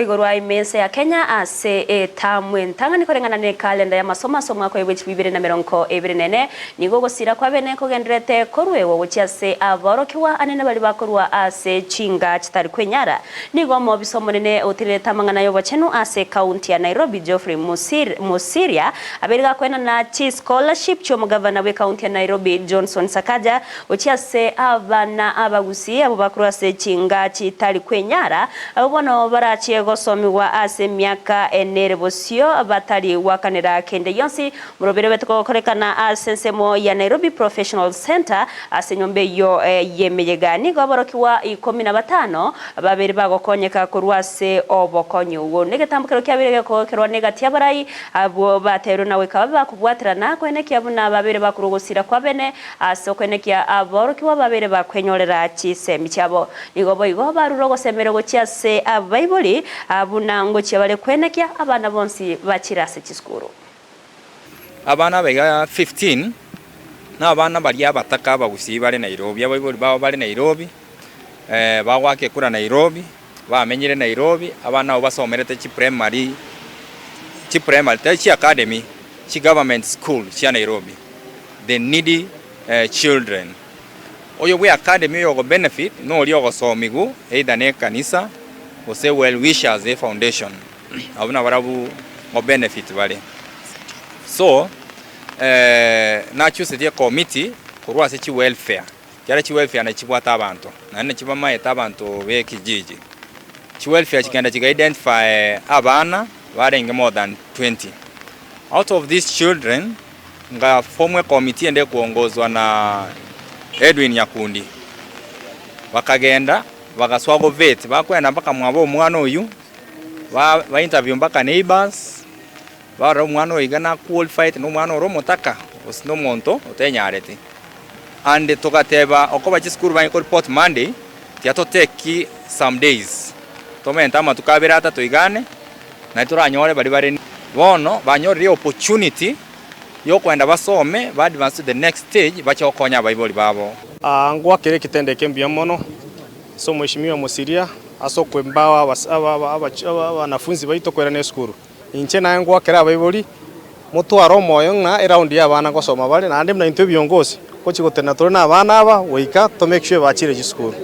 Igoro ime ense ya Kenya ase etamu entang'ani koreng'ana nekalenda y'amasomo ase omwaka oyo bw'echilifu ibere na merongo ebere na ene, nigo ogosira kw'abene kogendererete koruegwa gochia ase aborokigwa anene baria bakorua ase chinga chitari kwenyara. Nigo omobisa omonene otirirete amang'ana y'obochenu ase ekaunti ya Nairobi Geoffrey Mosiria abeire gakoenana chischolarship chi'omogavana bw'ekaunti ya Nairobi Johnson Sakaja Gochia ase abana abagusii abwo bakorwa ase chinga chitari kwenyara, abwo bono barachie gosomigwa ase emiaka ene ere bosio batari gwakanera kende gionsi. Morobere obete kogokorekana ase ensemo ya Nairobi Professional Centre ase enyomba eyio y'emeyega. Nigo aborokigwa ikomi na batano babere bagokonyeka korwa ase obokonyi obwo. Negetambokero kiabeire gekogokerwa negati y'abarai abwo bateirwe na goika babe bakobwaterana koenekia buna babere bakorwa ogosira kw'abene Ase okwenekia aborokigwa babeire bakwenyorera chisemi chiabo, nigo boigo barure ogosemeria gochia ase abaibori, buna ngochia bare kwenekia abana bonsi bachire ase chisukuru. Abana abaiga 15 nabana baria abataka abagusii bare Nairobi, abaibori babo bare Nairobi, bagoaka ekura Nairobi, bamenyire Nairobi, abana abwo basomerete chiprimary, chiprimary tari chiacademy, chigovernment school chia Nairobi. The needy children. Oyo bwe academy oyo ogo benefit noria ogosomigwu either ne ekanisa gose well wishers e foundation abwo nabarabwo go benefit bare. So nachusetie ecommittee korwa ase chi welfare ekiagera chi welfare nachi chibwate abanto naende nachi bamaete abanto be ekijiji. Chi welfare chikagenda chiga identify abana barenge more than 20. Out of these children Ngaformwa ekomiti ende ekoongozwa na Edwin Nyakundi. Bakagenda bagasoa govet, bakwenda mpaka mwabo omwana oyio, ba ba interview mpaka neighbours, barora omwana oyo iga na qualified, na omwana ore omotaka, gose na omonto otenyareti. And togateba okoba chisukuru banye koreport Monday, tiga to take some days, tomente amatuko abere atato iga ane, Naende toranyore baria bare bono banyorire opportunity yokoenda basome ba advance to the next stage bache gokonya abaibori babo. Ngoakera ekitendo eke mbuya mono ase omweshimiwa Mosiria ase okoempower abanafunzi baito koirana esukuru. Inche naye ngoakera abaibori motware omoyo ng'a eround ya abana ngosoma bare naende buna intwe ebiongozi ngochi gotenena tore na abana aba goika to make sure bachire chisukuru.